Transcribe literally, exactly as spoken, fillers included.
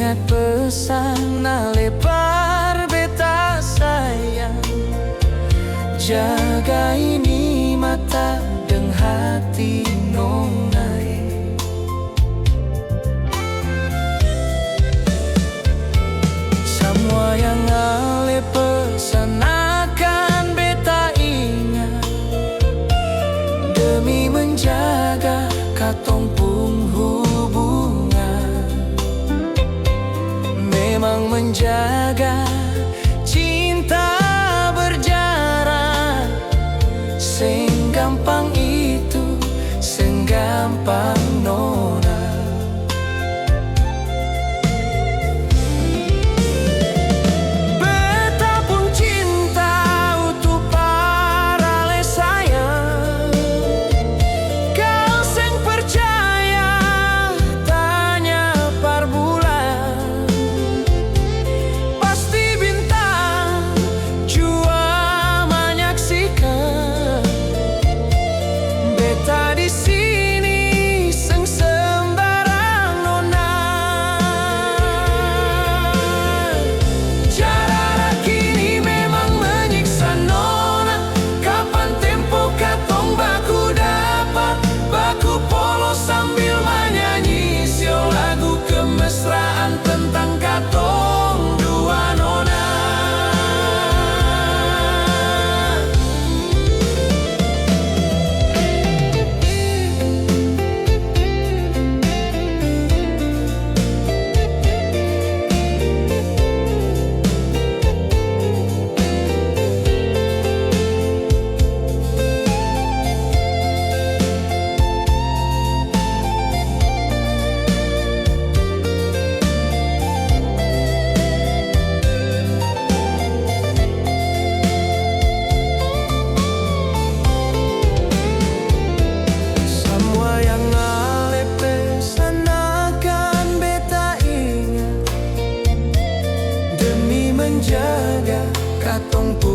Pesan ale par beta sayang, jaga ini mata deng hati nona e. Samua yang ale pesan akan beta ingat demi menjaga katong pung hubungan. Memang menjaga cinta berjarak seng gampang itu, seng gampang nona. Beta pung cinta utuh par ale sayang. Kau seng percaya, tanya par bulan. Pasti bintang jua manyaksikan. Beta di sini seng sembarang nona. Jarak ini memang menyiksa nona. Kapan tempo katong baku dapa, baku polos sambil manyanyi siu lagu kemesraan tentang katong dua nona. Samua yang ale pesan akan beta ingat demi menjaga katong pu